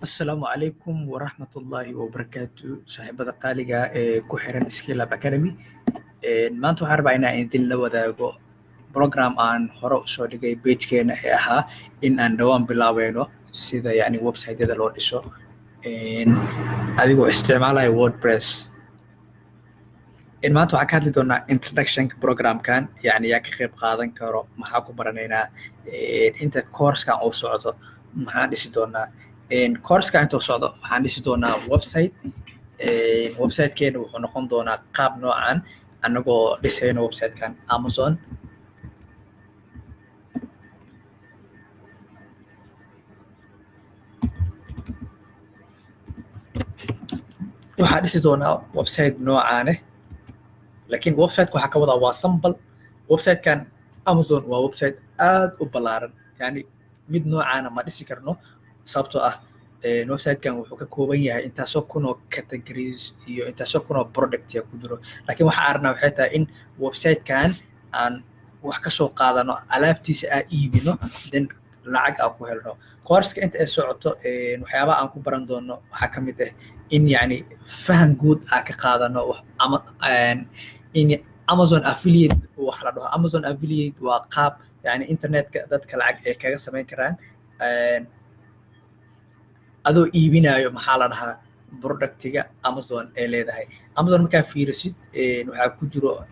Asalaamu calaykum waraxmatullaahi wabarakaatu, saaxiibada qaaliga ee ku xiran Skill Up Academy. Maanta waxaan rabaa inaan idin la wadaago program aan hore usoo dhigay pagekeena ee ahaa in aan dhowaan bilaabeyno sida yani website-yada loo dhiso adigoo isticmaalaya WordPress. Maanta waxaan ka hadli doonaa introductionka programkan, yani yaa ka qayb qaadan karo, maxaa ku baranaynaa, inta coursekan uu socdo maxaan dhisi doonaa. Coursekan intuu socdo waxaan dhisi doonaa website. Websitekeena wuxuu noqon doonaa qaab noocan, anagoo dhisayno websitekan Amazon. Waxaan dhisi doonaa website noocaane, laakiin websiteka waxaa ka wadaa waa sample. Websitekan Amazon waa website aad u ballaaran, yani mid noocaana ma dhisi karno, sababtoo ah websitekan wuxuu ka kooban yahay intaasoo kun oo categories iyo intaasoo kun oo product ya ku jiro. Laakiin waxa aan rabnaa waxay tahay in websitekan aan wax ka soo qaadano, alaabtiisa aan iibino, then lacag aan ku helno. Courseska inta ay socoto waxyaabaha aan ku baran doono waxaa ka mid ah in yani faham guud aan ka qaadano ama in Amazon affiliate wax la dhaho. Amazon affiliate waa qaab yani internetka dadka lacag ay kaga samayn karaan adoo iibinayo, maxaa la dhahaa, productiga Amazon ay leedahay. Amazon markaa fiirisid waxaa ku jiro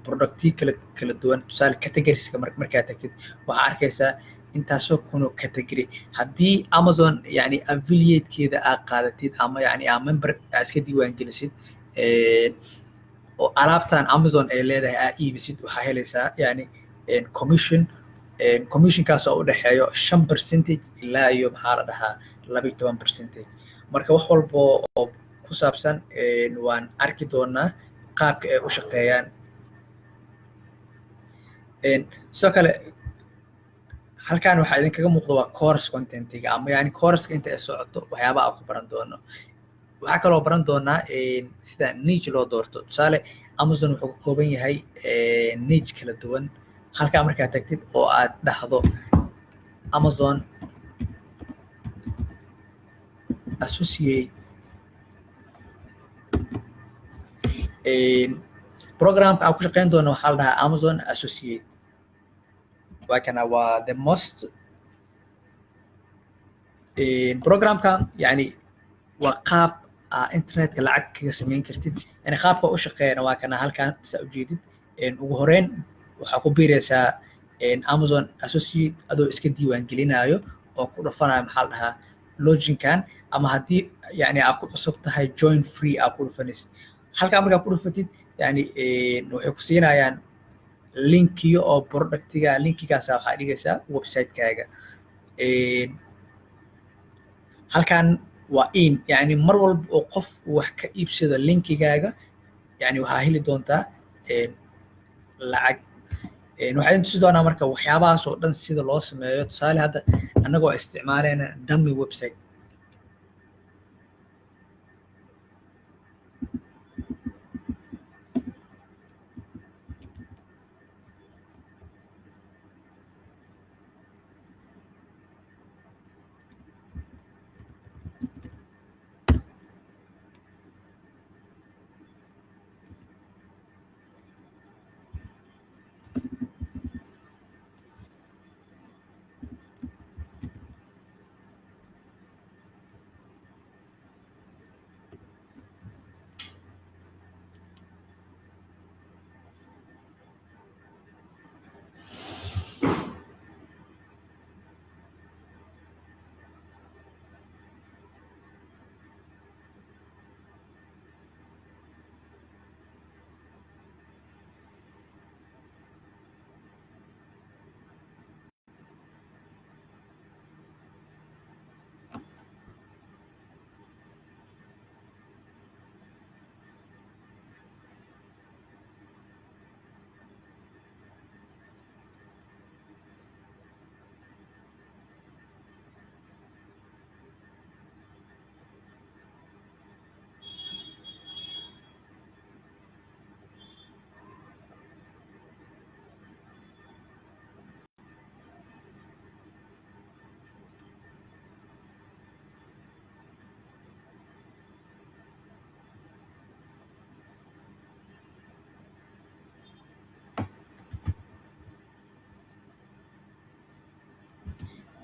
productiyo kala duwan. Tusaale, categorieska markaa tagtid waxaa arkaysaa intaasoo kunoo category. Haddii Amazon yani affiliatekeeda aad qaadatid ama yani aa member aa iska diiwaan gelisid oo alaabtan Amazon ay leedahay aa iibisid, waxaa helaysaa yani commission. Commissionkaas oo u dhexeeyo 5% ilaa iyo, maxaa la dhahaa, 12%. Marka wax walba oo ku saabsan waan arki doonaa qaabka ay u shaqeeyaan. Sidoo kale halkan waxaa idinkaga muuqda waa course contentiga ama yani courseka inta ay socoto waxyaabaha aan ku baran doono. Waxaa kaloo baran doonaa sida niche loo doorto. Tusaale, Amazon wuxuu ka kooban yahay niche kala duwan. Halkaa markaad tagtid oo aad dhahdo Amazon Associate programka aan ku shaqeyn doono, waxaa la dhahaa Amazon Associate, waa kana, waa the most programka. Yani waa qaab aa internetka lacag kaga samayn kartid. Yani qaabka u shaqeeyana waa kana halkan saa ujeedid. Ugu horeyn waxaa ku biiraysaa Amazon Associate adoo iska diiwaan gelinayo oo ku dhufanayo, maxaa la dhahaa, loginkan, ama haddii yani aad ku cusub tahay join free aa ku dhufanaysid. Halkaa markaa ku dhufatid, yani waxay ku siinayaan linkiyo oo productiga. Linkigaasa waxaa dhigaysaa website-kaaga. Halkan waa in yani mar walba oo qof wax ka iibsado linkigaaga, yani waxaa heli doontaa lacag. Waxaa idin tusi doonaa marka waxyaabahaas oo dhan sida loo sameeyo. Tusaale, hadda annagoo isticmaaleyna dummy website.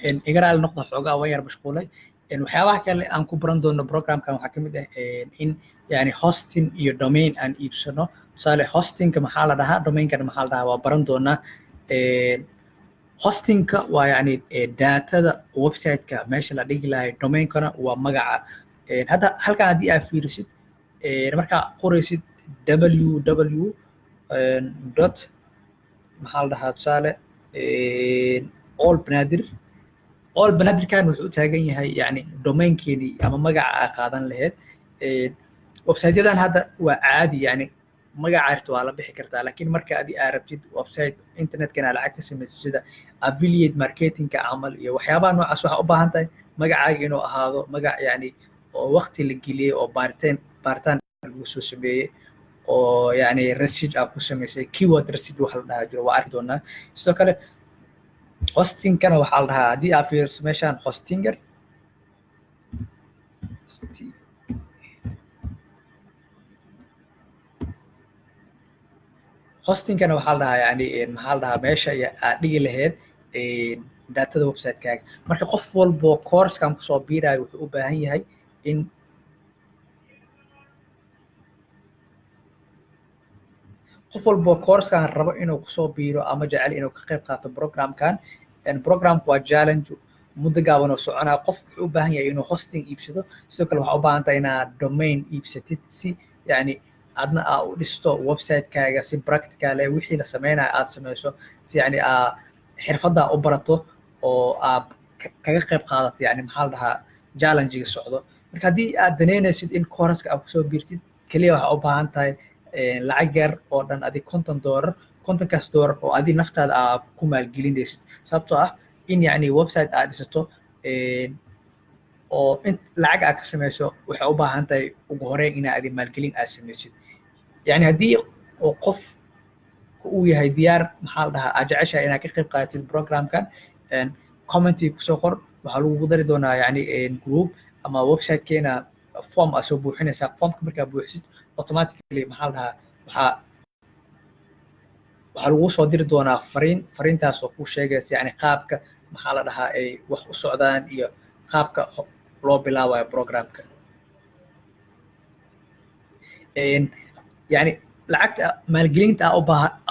Iga raali noqda, xoogaa waan yar mashquulay. Waxyaabaha kale aan ku baran doono programkan waxaa ka mid ah in yani hosting iyo domain aan iibsano. Tusaale, hostingka maxaa la dhahaa, domainkana maxaa la dhahaa, waa baran doonaa. Hostingka waa yani datada website-ka meesha la dhigi lahay, domainkana waa magaca. Hadda halkan haddii aad fiirisid, markaa qoraysid www dot, maxaa la dhahaa, tusaale all Banadir, all Banadirkan wuxuu u taagan yahay yani domainkeenii ama magaca aa qaadan lahayd. Website-yadan hadda waa caadi, yani magaca arta waa la bixi kartaa, laakiin marka adi aa rabtid website internetkana aa lacag ka samaysid, sida affiliate marketingka camal iyo waxyaabaha noocaas, waxaa u baahan tahay magacaaga inuu ahaado magac yani oo waqti la geliyey oo baaritaan lagu soo sameeyey oo yani research aa ku samaysay, keyword research wax la dhahaa jiro, waa arki doonaa. Sidoo kale hostingkana waxaa la dhahaa, haddii aa fiiriso meeshaan Hostinger, hostingkana waxaa la dhahaa yani, maxaa la dhahaa, meesha aad dhigi lahayd datada website-kaaga. Marka qof walbo coursekan kusoo biirayo wuxuu u baahan yahay in qof walbo coursekan rabo inuu kusoo biiro ama jecel inuu ka qayb qaato programkan. Programku waa challenge muddo gaaban oo soconaa. Qof wuxuu u baahan yahay inuu hosting iibsado. Sidoo kale waxaa u baahan tahay inaad domain iibsatid si yani adna aa u dhisto website-kaaga si practical eh, wixii la sameynayo aad sameyso, si yani aa xirfaddaa u barato oo aad kaga qayb qaadato yani, maxaa la dhahaa, challenge-ga socdo. Marka haddii aad daneynaysid in course-ka aad kusoo biirtid, keliya waxaa u baahan tahay lacag yar oo dhan adi $50, 50-kaas doolar oo adi naftaada aad ku maalgelinaysid, sababtoo ah in yani website aad dhisato oo in lacag aad ka sameyso waxay u baahan tahay ugu horeyn inaa adi maalgelin aad sameysid. Yani haddii oo qof uu yahay diyaar, maxaa la dhahaa, aad jeceshahay inaad ka qayb qaadatid programkan, commenti kusoo qor. Waxaa lagugu dari doonaa yani group ama website-keena. Form aad soo buuxinaysaa. Formka markaa buuxisid, automatically, maxaa la dhahaa, waxaa lagu soo diri doonaa fariin, fariintaas oo kuu sheegaysa yani qaabka, maxaa la dhahaa, ay wax u socdaan iyo qaabka loo bilaabayo programka. Yani lacagta maalgelinta aa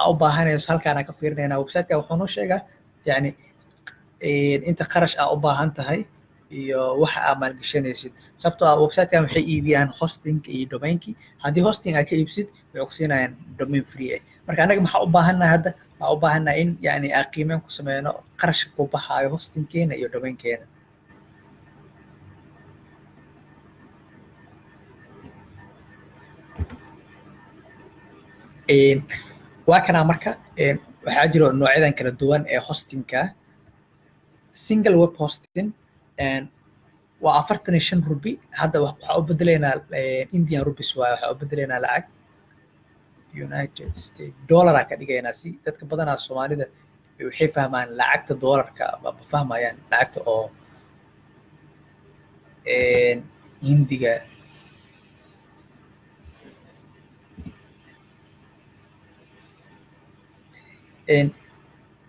u baahanayso halkaana ka fiirinayna. Websiteka wuxuu noo sheegaa yani inta qarash aa u baahan tahay iyo waxa aa maalgashanaysid, sababtoo ah websitekan waxay iibiyaan hosting iyo domainkii. Haddii hosting aa ka iibsid, waxay ku siinayaan domain free ah. Marka annaga maxaa u baahannahay hadda? Waxaa u baahannahay in yani aa qiimeyn ku sameyno qarashka ku baxaayo hostingkeena iyo domainkeena. Waa kanaa. Marka waxaa jiro noocyadan kala duwan ee hostingka. Single web hosting waa 45 rubi. Hadda waxaa u bedelaynaa Indian rupees waaye, waxaa u bedelaynaa lacag United States dollaraa ka dhigaynaa, si dadka badanaa Soomaalida waxay fahmaan lacagta dollarka, ma fahmayaan lacagta oo Hindiga.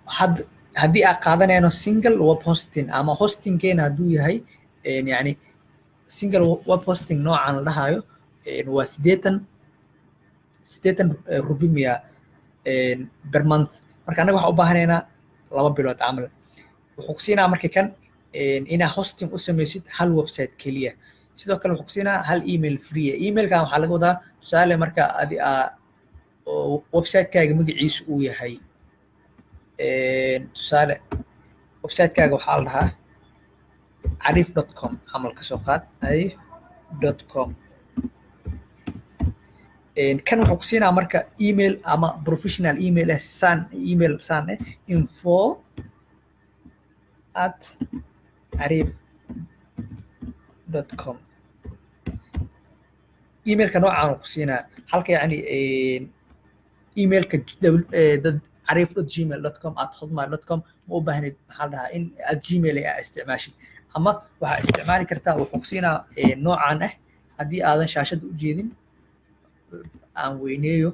Had haddii aan qaadanayno single web hosting ama hostingkeena hadduu yahay yani single web hosting noocan la dhahayo, waa 80 rubi miya per month. Marka annaga waxaan u baahanaynaa 2 bilood camal. Wuxuu ku siinaa marka kan inaa hosting u samaysid hal website keliya. Sidoo kale wuxuu ku siinaa hal email free ah. Emailkan waxaa laga wadaa, tusaale, marka adi aa website-kaaga magaciisu uu yahay, tusaale website-kaaga waxaa la dhahaa cariif.com camal kasoo qaad, cariif.com. Kan wuxuu ku siinaa marka email ama professional email ah, san email san eh info@cariif.com. Emailka noocaan ku siinaa, halka yani emailka dad cariif.gmail.com @hotmail.com ma u baahnid, maxaa la dhahaa, in aad Gmail aa isticmaashid ama waxaa isticmaali kartaa. Wuxuu ku siinaa noocaan ah. Haddii aadan shaashadda u jeedin, aan weyneeyo.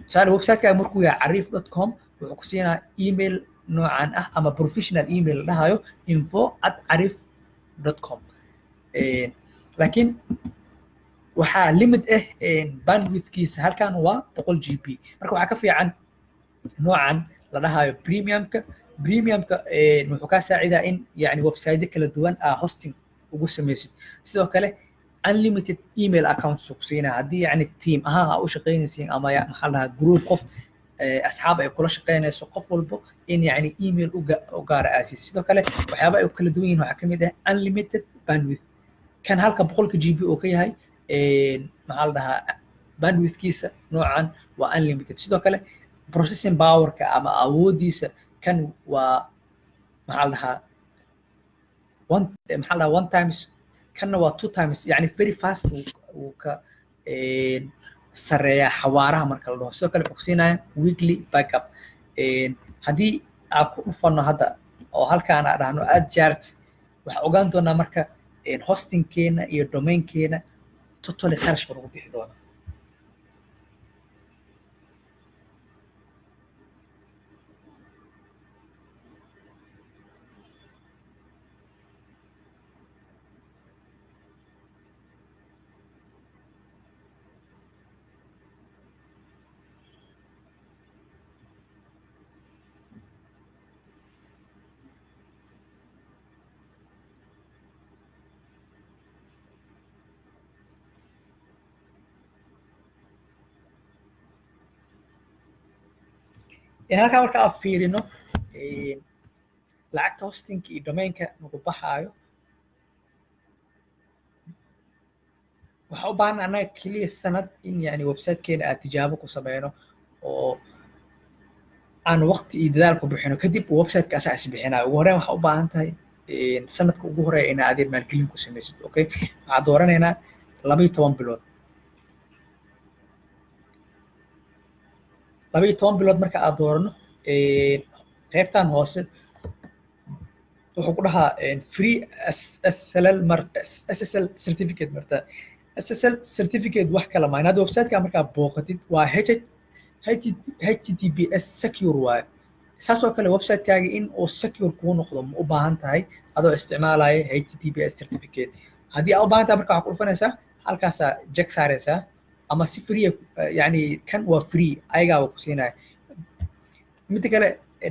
Tusaale websiteka markuu yahay cariif.com, wuxuu ku siinaa email. noocan ah ama professional email la dhahayo info@carif.com. Laakiin waxaa limit ah bandwidthkiisa, halkan waa 100 GB. Marka waxaa ka fiican noocan la dhahayo premiumka. Premiumka wuxuu kaa saacidaa in yani website kala duwan aa hosting ugu samaysid. Sidoo kale unlimited email accounts ku siinaa haddii yani team ahaan aa u shaqaynaysiin ama maxaa la dhahaa group, qof asxaab ay kula shaqaynayso, qof walbo in yani email u gaara aasiis. Sidoo kale waxyaaba ay kala duwan yihiin waxaa kamid ah unlimited bandwidth. Kan halka 100-ka GB oo ka yahay, maxaa la dhahaa, bandwidthkiisa noocan waa unlimited. Sidoo kale processing powerka ama awoodiisa kan waa, maxaa la dhahaa, one, maxaa la dhahaa, one times, kanna waa two times, yani very fast wuu ka sareeyaa xawaaraha marka la dhaho. Sidoo kale wuxuu kusiinaya weekly backup. Haddii aan ku dhufano hadda oo halkaan aan dhahno add cart, waxaa ogaan doonaa marka hostingkeena iyo domainkeena totally kharash ba lagu bixi doonaa. Halkaa marka aan fiirino lacagta hostingka iyo domainka nagu baxaayo, waxaa u baahan annaga keliya sanad in yani websitekeena aad tijaabo ku sameyno oo aan waqti iyo dadaal ku bixino. Kadib websiteka asaa is bixinayo. Ugu horreyn waxaa u baahan tahay sanadka ugu horeeya inaa adeer maalgelin ku samaysid. Okay, waxaa dooranaynaa 12 bilood. 12 bilood marka aad doorano, qaybtan hoose wuxuu ku dhahaa free SSL mar SSL certificate. Marta SSL certificate wax kala maahan, hadda websiteka markaa booqatid waa HTTPS secure waaye. Saas oo kale websitekaaga in uu secure kuu noqdo ma u baahan tahay adoo isticmaalaya HTTPS certificate? Haddii aa u baahan tahay, marka waxaa ku dhufanaysaa halkaasaa check saaraysaa ama si free, yani kan waa free, ayagaaba ku siinaya. Midda kale,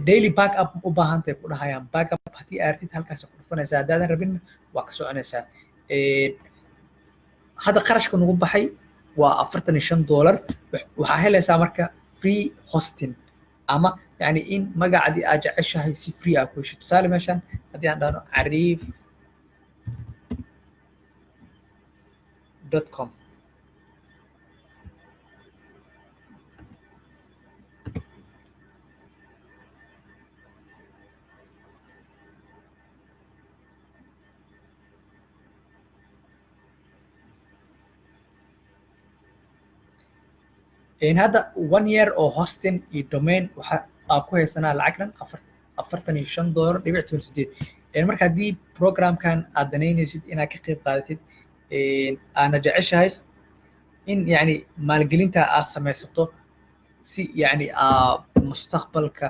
daily backup u baahan tahay ku dhahayaan. Backup haddii aartid halkaas ku dhufanaysaa, haddaadan rabin waa ka soconaysaa. Hadda qarashka nagu baxay waa $45. Waxaa helaysaa marka free hosting ama yani in magacadii aad jeceshahay si free aa ku heshid. Tusaale, meeshan haddii aan dhahno cariif.com, hadda one year oo hosting iyo domain waxa aa ku haysanaa lacag dhan $45.18. Marka haddii programkan aad danaynaysid inaad ka qayb qaadatid, aana jeceshahay in yani maalgelinta aad samaysato si yani aa mustaqbalka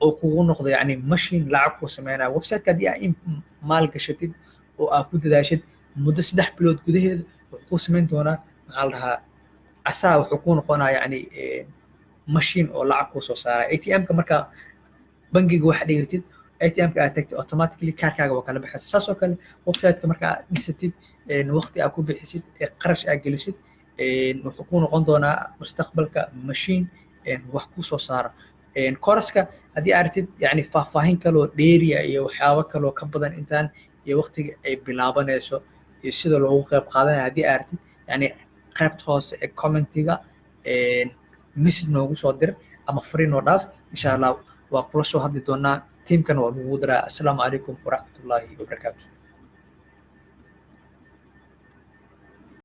oo kugu noqdo yani machine lacag kuu sameynaya websiteka, haddii aa in maal gashatid oo aad ku dadaashid muddo 3 bilood gudaheeda, wuxuu kuu samayn doonaa, maxaa la dhahaa, asaa wuxuu kuu noqonaa yani machine oo lacag kuu soo saara. ATM-ka markaa bangiga wax dhigatid, ATM-ka aad tagtid, automatically kaarkaaga waa kala baxaysa. Saas oo kale websiteka marka aad dhisatid, waqti aad ku bixisid, qarash aad gelisid, wuxuu kuu noqon doonaa mustaqbalka machine wax kuu soo saara. Course-ka haddii aad aragtid yani faahfaahin kaloo dheeriya iyo waxyaabo kaloo ka badan intaan iyo waqtiga ay bilaabanayso iyo sida loogu qayb qaadanaya, haddii aad aragtid yani qaybta hoose ee commentiga message noogu soo dir ama fariin noo dhaaf. Insha Allah waa kula soo hadli doonaa, tiimkana waa lagugu daraa. Assalaamu calaykum waraxmatullaahi wabarakaatu.